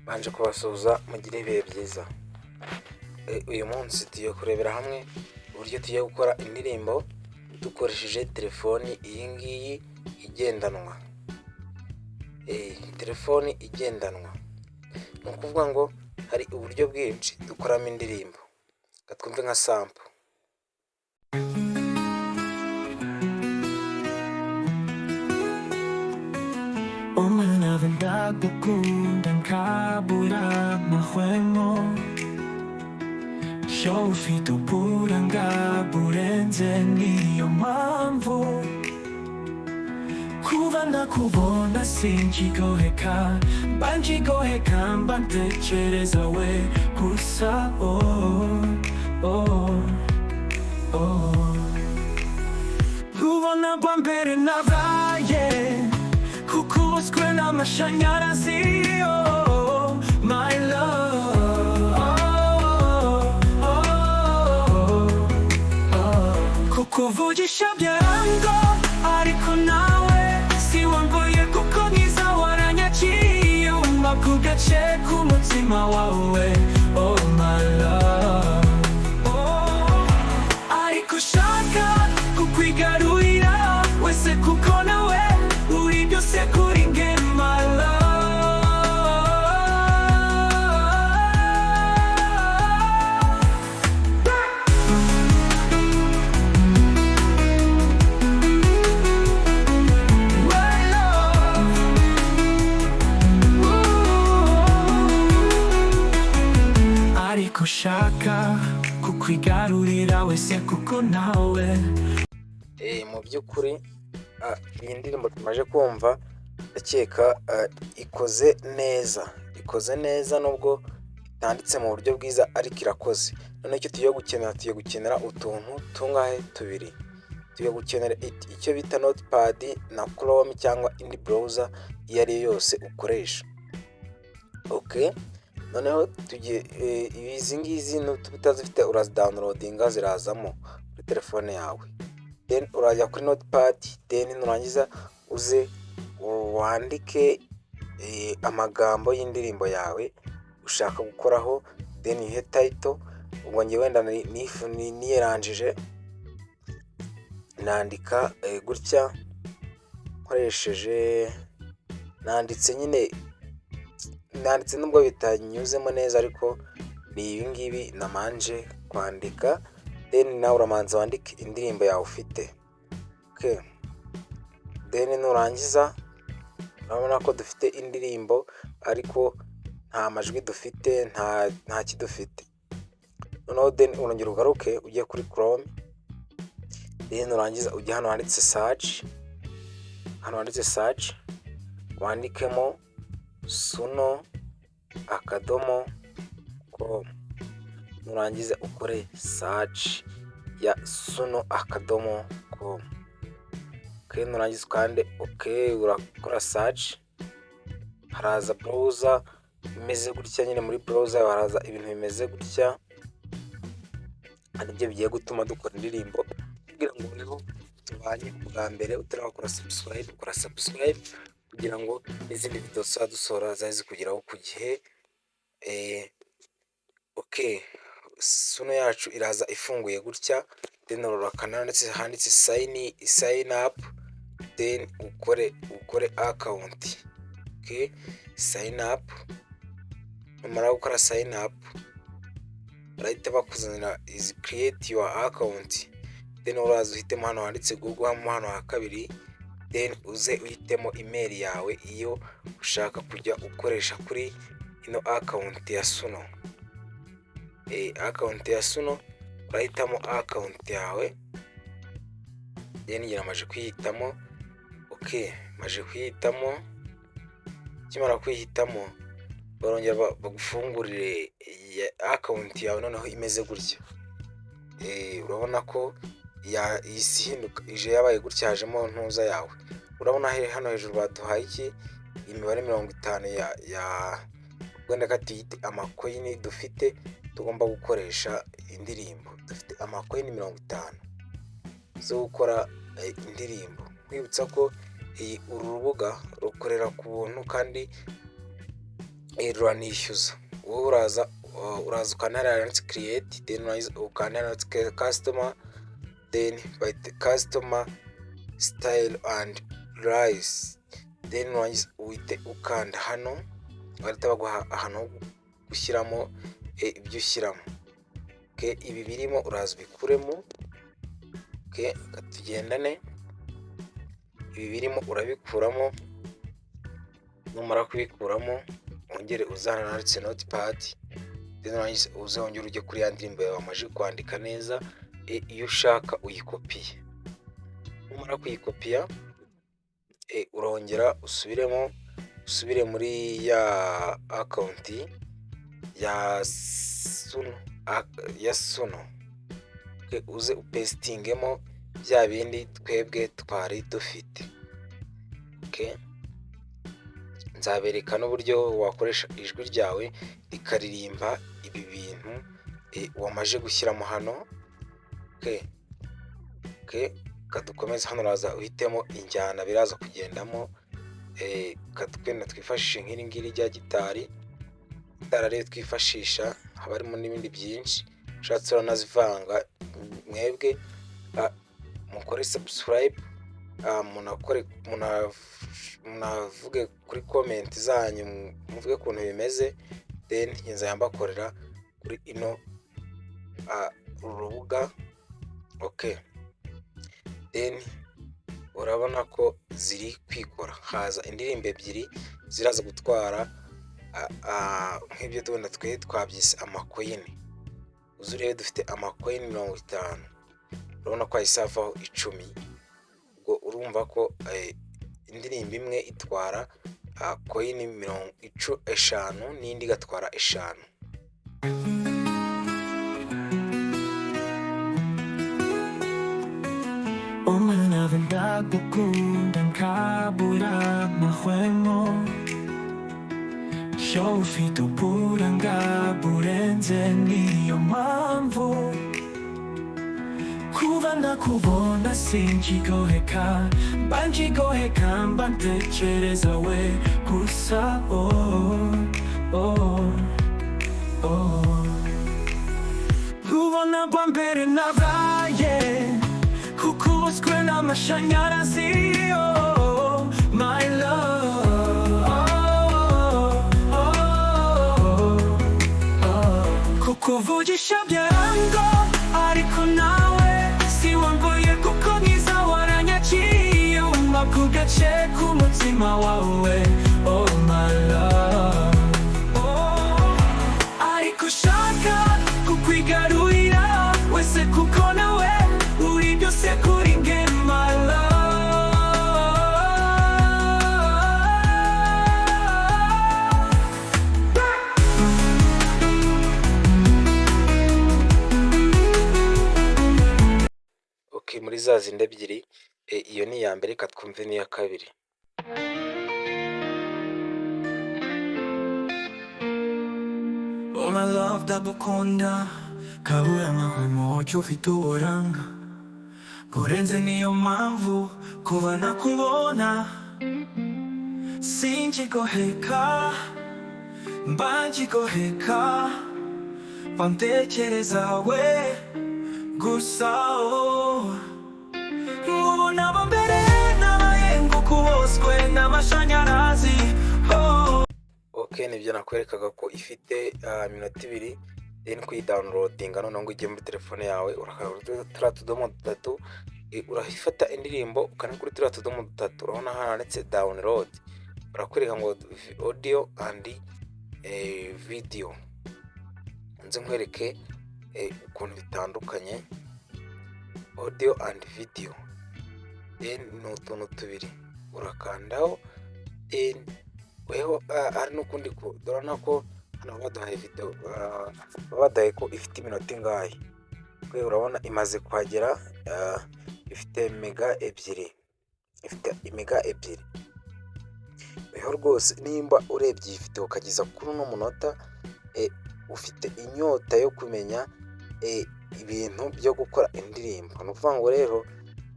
Mbanje kubasuhuza, mugire ibihe byiza. Uyu munsi tugiye kurebera hamwe uburyo tugiye gukora indirimbo dukoresheje telefoni iyi ngiyi igendanwa. Telefoni igendanwa ni ukuvuga ngo hari uburyo bwinshi dukoramo indirimbo. Reka twumve nka sample. Umwana ndagukunda nkabura amahwemo. Yo, ufite uburanga burenze, niyo mpamvu kuva nakubona sinkigoheka, mba nkigoheka, mba ntekereza we gusa. Oh. Nkubona bwa mbere nabaye kukuboswe n'amashanyarazi. Oh, my love. Oh. Kukuvugisha byarango, ariko nawe si wangoye, kuko mwiza waranyakiye, wumva ku gace k'umutima wawe. Oh my love. Oh. Ariko ushaka kukwigarurira wese, kuko nawe uri byose kuri nge, my love. My love. Ooh. Ariko ushaka kukwigarurira wese, kuko nawe Mu by'ukuri iyi ndirimbo tumaze kumva, ndakeka ikoze neza, ikoze neza nubwo itanditse mu buryo bwiza, ariko irakoze. Noneho icyo tugiye gukenera, tugiye gukenera utuntu tungahe? Tubiri. Tugiye gukenera icyo bita Notepad na Chrome cyangwa indi browser iyo ari yo yose ukoresha. Okay, noneho tugiye izi ngizi utazifite urazidownloadinga, zirazamo muri telefone yawe. Then urajya kuri Notepad, then nurangiza uze wandike amagambo y'indirimbo yawe ushaka gukoraho, then uyihe title. Ubwo njye wenda niyeranjije nandika gutya nkoresheje, nanditse nyine, nanditse nubwo bitanyuzemo neza, ariko ni ibi ngibi namanje kwandika. Then nawe uramanza wandike indirimbo yawe ufite. Then nurangiza, urabona ko dufite indirimbo ariko nta majwi dufite, nta dufite. Noneho then urongera ugaruke ujye kuri Chrome, then nurangiza ujye hano handitse search, hano handitse search wandikemo suno.com, nurangiza ukore search ya suno.com. Nurangiza ukande okay, urakora search, haraza browser imeze gutya nyine. Muri browser haraza ibintu bimeze gutya, aribyo bigiye gutuma dukora indirimbo. Kugira ngo niho tubanye bwa mbere, utarakora subscribe, ukora subscribe kugira ngo n'izindi video tuzajya dusohora zize zikugeraho ku gihe. Okay, Suno yacu iraza ifunguye gutya, then urakanda handitse sign up, then ukore account. Okay, sign up, numara gukora sign up barahita bakuzanira izi create your account. Then uraza uhitemo hano handitse Google, hano ha kabiri, then uze uhitemo email yawe iyo ushaka kujya ukoresha kuri ino account ya Suno. Account ya Suno, urahitamo account yawe. Then njye namaze kuyihitamo. Okay, maje kuyihitamo. Ukimara kuyihitamo barongera bagufungurire account yawe noneho imeze gutya. Urabona ko ihise ihinduka, ije yabaye gutya, hajemo ntuza yawe. Urabona hano hejuru baduhaye iki? Imibare 50 ya wenda ka tuyite amacoin dufite tugomba gukoresha indirimbo. Dufite amacoin 50 zo gukora indirimbo. Nkwibutsa ko uru rubuga rukorera ku buntu kandi Ruranishyuza. Wowe uraza ukanda hariya handitse create, then ukanda hariya handitse custom, then bahita custom style and price, then nurangiza uhite ukanda hano, bahita baguha ahantu ho gushyiramo ibyo ushyiramo. Ibi birimo uraza ubikuremo. Tugendane, ibi birimo urabikuramo. Numara kubikuramo, wongere uze hano handitse notepad, then uze wongere ujye kuri ya ndirimbo yawe wamaze kwandika neza, iyo ushaka uyikopiye. Numara kuyikopiya, urongera usubiremo, usubire muri ya account ya Suno, uze upastingemo bya bindi twebwe twari dufite. Nzabereka n'uburyo wakoresha ijwi ryawe rikaririmba ibi bintu wamaze gushyiramo hano. Reka dukomeze. Hano uraza uhitemo injyana biraza kugendamo. Reka twifashishe nk'iri ngiri rya gitari. Gitari ariyo twifashisha, haba harimo n'ibindi byinshi, ushatse uranazivanga. Mwebwe mukore subscribe, munavuge kuri comment zanyu, muvuge ukuntu bimeze, then nzajya mbakorera kuri ino uru rubuga. Okay, then urabona ko ziri kwikora, haza indirimbo ebyiri ziraza gutwara nk'ibyo wenda twe twabyise amacoin. Uze urebe, dufite amacoin 50, urabona ko hahise havaho 10. Ubwo urumva ko indirimbo imwe itwara coin 5 n'indi igatwara 5. Umwana ndagukunda nkabura amahwemo. Yo, ufite uburanga burenze, niyo mpamvu kuva nakubona sinkigoheka, mba nkigoheka, mba ntekereza we gusa. Oh. Nkubona bwa mbere nabaye kuko uboswe n'amashanyarazi. Oh, my love, oh. Kukuvugisha byarango, ariko nawe si wangoye kuko mwiza waranyakiye, wumva ku gace k'umutima wawe. Oh my love, oh. Ariko ushaka kukwigarurira wese kuko nawe uri byose kuri nge, my love. Okay, muri za zindi ebyiri, iyo ni iya mbere, reka twumve n'iya kabiri. Oh my love, ndagukunda kabura amahwemo, ufite uburanga burenze, niyo mpamvu kuva nakubona sinkigoheka, mba nkigoheka, mba ntekereza we gusa. Oh. Nkubona bwa mbere nabaye ngukuboswe n'amashanyarazi. Oh. Okay, nibyo nakwerekaga ko ifite iminota 2. Then kuyidownloadinga noneho ngo ujye muri telefone yawe, urakanda turiya tudomo dutatu, urafata indirimbo, ukanda kuri turiya tudomo dutatu, urabona hano handitse download, barakwereka ngo audio and video. Nze nkwereke ukuntu bitandukanye, audio and video. Then ni utuntu tubiri urakandaho, then weho hari n'ukundi, urabona ko hano baduhaye video, baduhaye ko ifite iminota ingahe. Urabona imaze kuhagera, ifite mega 2, ifite mega 2. Weho rwose nimba urebye iyi video ukageza kuri uno munota, ufite inyota yo kumenya ibintu byo gukora indirimbo, ni ukuvuga ngo rero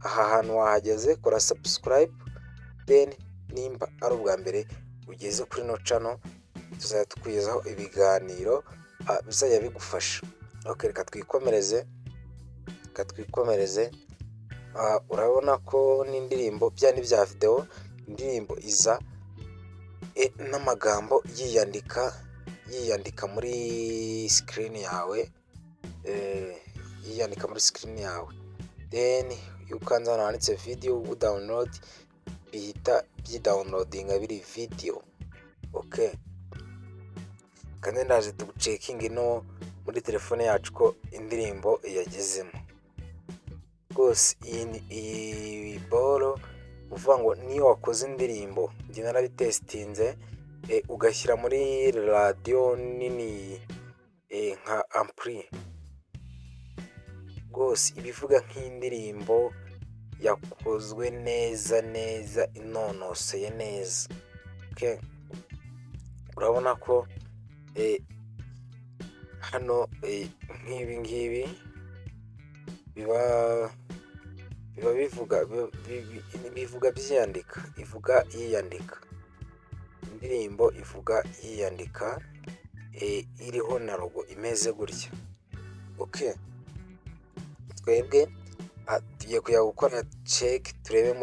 aha hantu wahageze, kora subscribe. Then nimba ari ubwa mbere ugeze kuri ino channel. Tuzajya tukugezaho ibiganiro bizajya bigufasha. Okay, reka twikomereze, reka twikomereze. Urabona ko n'indirimbo bya ni bya videwo, indirimbo iza n'amagambo yiyandika, yiyandika muri screen yawe, yiyandika muri screen yawe. Then iyo ukanze hano handitse video download, bihita byidownloadinga biri video. Okay, kandi ndaje tugucheckinge no muri telefone yacu ko indirimbo yagezemo rwose. Iyi boro uvuga ngo niyo wakoze indirimbo, njye narabitestinze, ugashyira muri radiyo nini nka ampli, rwose iba ivuga nk'indirimbo yakozwe neza neza, inonoseye neza. Urabona ko hano nk'ibi ngibi biba bivuga byiyandika, ivuga yiyandika, indirimbo ivuga yiyandika, iriho na logo imeze gutya. Okay, twebwe tugiye kujya gukora check, turebe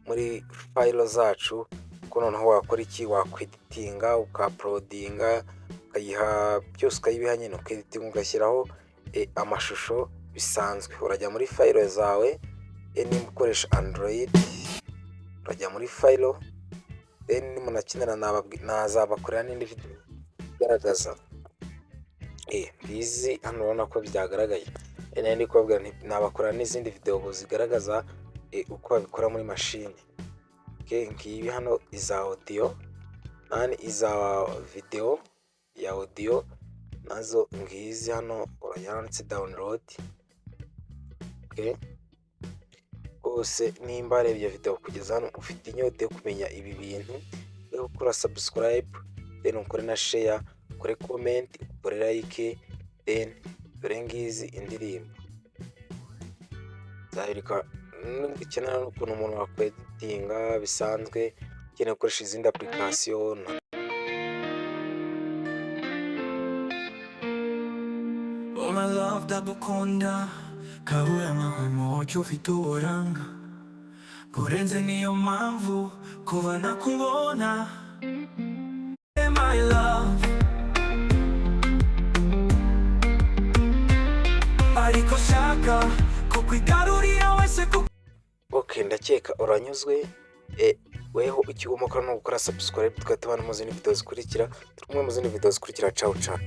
muri file zacu ko noneho wakora iki. Wakweditinga, ukauploadinga, ukayiha byose, ukayibiha nyine, ukeditinga, ugashyiraho amashusho bisanzwe. Urajya muri file zawe, nimba ukoresha Android urajya muri file, then nimunakenera nazabakorera n'indi video igaragaza ngizi hano. Urabona ko byagaragaye. Nari ndi kubabwira nti nabakorera n'izindi video zigaragaza uko babikora muri mashini. Ngibi hano iza audio nani, iza video ya audio nazo ngizi hano, urajya handitse download. Rwose nimba warebye video kugeza hano, ufite inyota yo kumenya ibi bintu, yo gukora subscribe, then ukore na share, ukore comment, ukore like. Then dore ngizi indirimbo nzabereka. Nukenera n'ukuntu umuntu wakweditinga bisanzwe, ukeneye gukoresha izindi application. Oh my love, ndagukunda kabura amahwemo, ufite uburanga burenze, niyo mpamvu kuba nakubona, my love, ariko shaka kukwigarurira wese kuko Ok, ndakeka uranyuzwe. Weho icyo ugomba gukora ni ugukora subscribe, tukaba tubana mu zindi video zikurikira. Turi kumwe mu zindi video zikurikira. Ciao ciao.